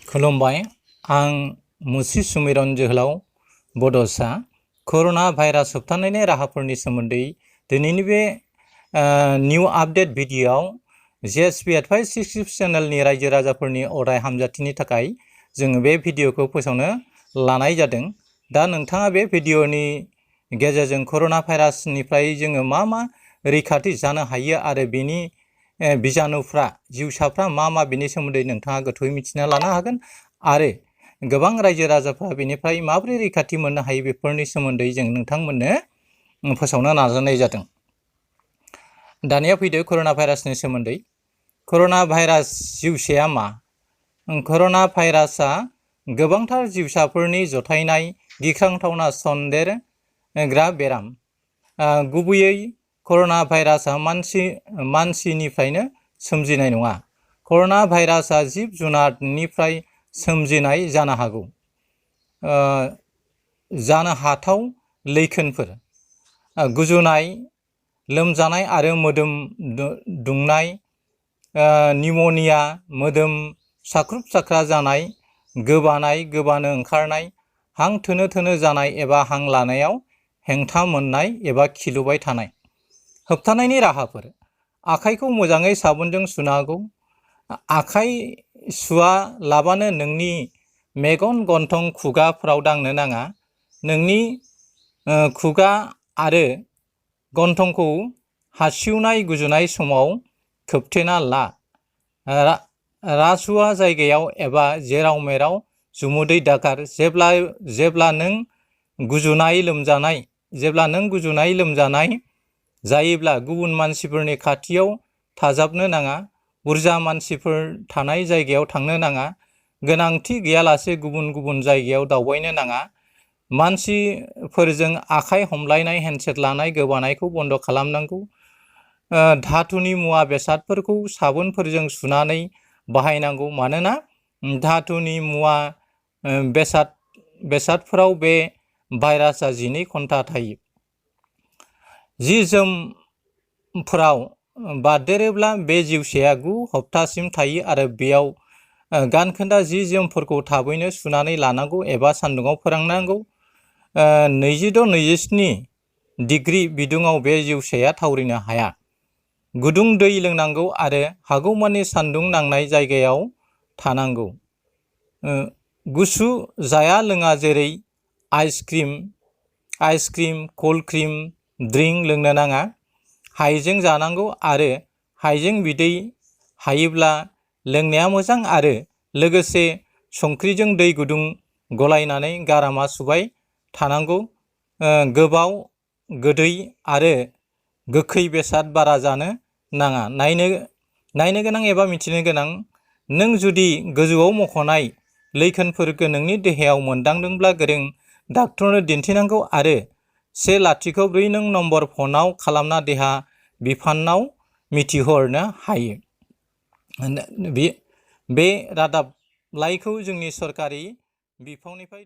खुलुमबाय। आं मुसि सुमिरन जोहोलाव बड'सा कर'ना भाइरास होबथानायनि राहाफोरनि सोमोन्दै दिनैनि बे निउ आपडेट भिडिअ'आव JSP 8566 चेनेलनि रायजो राजाफोरनि अराय हामजाथिनि थाखाय जोङो बे भिडिअ'खौ फोसावनो लानाय जादों। दा नोंथाङा बे भिडिअ'नि गेजेरजों कर'ना भाइरासनिफ्राय जोङो मा रैखाथि जानो हायो आरो बेनि बिजानुफ्रा जिउसाफ्रा मा बेनि सोमोन्दै नोंथाङा गोथौयै मिथिना लानो हागोन आरो गोबां रायजो राजाफ्रा बेनिफ्राय माबोरै रैखाथि मोननो हायो बेफोरनि सोमोन्दै जों नोंथांमोननो फोसावनो नाजानाय जादों। दानिया फैदो कर'ना भाइरासनि सोमोन्दै। कर'ना भाइरास जिउसाया मा? कर'ना भाइरासआ गोबांथार जिउसाफोरनि जथायनाय गिख्रांथावना सन्देरग्रा बेराम। गुबैयै कर'ना भाइरासआ मानसिनिफ्रायनो सोमजिनाय नङा। कर'ना भाइरासआ जिब जुनारनिफ्राय सोमजिनाय जानो हागौ। जानो हाथाव लैखोनफोर: गुजुनाय, लोमजानाय आरो मोदोम दुंनाय, निउम'निया, मोदोम साख्रुब साख्रा जानाय, गोबानाय, गोबानो ओंखारनाय, हां थोनो जानाय एबा हां लानायाव हेंथा मोननाय एबा खिलुबाय थानाय। होबथानायनि राहाफोर: आखाइखौ मोजाङै साबोनजों सुनांगौ। आखाइ सुवालाबानो नोंनि मेगन, गन्थं, खुगाफ्राव दांनो नाङा। नोंनि खुगा आरो गन्थंखौ हासुनाय गुजुनाय समाव खोबथेना ला। रासुवा जायगायाव एबा जेराव मेराव जुमुदै दागार। जेब्ला नों गुजुनाय लोमजानाय जायोब्ला गुबुन मानसिफोरनि खाथियाव थाजाबनो नाङा। बुरजा मानसिफोर थानाय जायगायाव थांनो नाङा। गोनांथि गैयालासे गुबुन जायगायाव दावबायनो नाङा। मानसिफोरजों आखाइ हमलायनाय, हेन्डसेक लानाय, गोबानायखौ बन्द' खालामनांगौ। धातुनि मुवा बेसादफोरखौ साबोनफोरजों सुनानै बाहायनांगौ, मानोना धातुनि मुवा बेसादफोराव बे भाइरासआ 12 घन्टा थायो। जि जोमफोराव बारदेरोब्ला बे जिउसाया 9 हप्तासिम थायो आरो बेयाव गानखोन्दा जि जोमफोरखौ थाबैनो सुनानै लानांगौ एबा सान्दुङाव फोराननांगौ। 26-27 डिग्री बिदुङाव बे जिउसाया थावरिनो हाया। गुदुं दै लोंनांगौ आरो हागौमानि सान्दुं नांनाय जायगायाव थानांगौ। गुसु जाया लोङा, जेरै आइसक्रिम, कोल्ड क्रिम, ड्रिंक लोंनो नाङा। हाइजें जानांगौ आरो हाइजें बिदै हायोब्ला लोंनाया मोजां आरो लोगोसे संख्रिजों दै गुदुं गलायनानै गारामा सुबाय थानांगौ। गोबाव, गोदै आरो गोखै बेसाद बारा जानो नाङा। नायनो गोनां एबा मिथिनो गोनां: नों जुदि गोजौआव मख'नाय लैखोनफोरखौ नोंनि देहायाव मोनदांदोंब्ला गोरों डाक्टरनो दिन्थिनांगौ आरो 104 नम्बर फनाव खालामना देहा बिफानाव मिथिहरनो हायो। बे रादाबलाइखौ जोंनि सरकारि बिफावनिफ्राय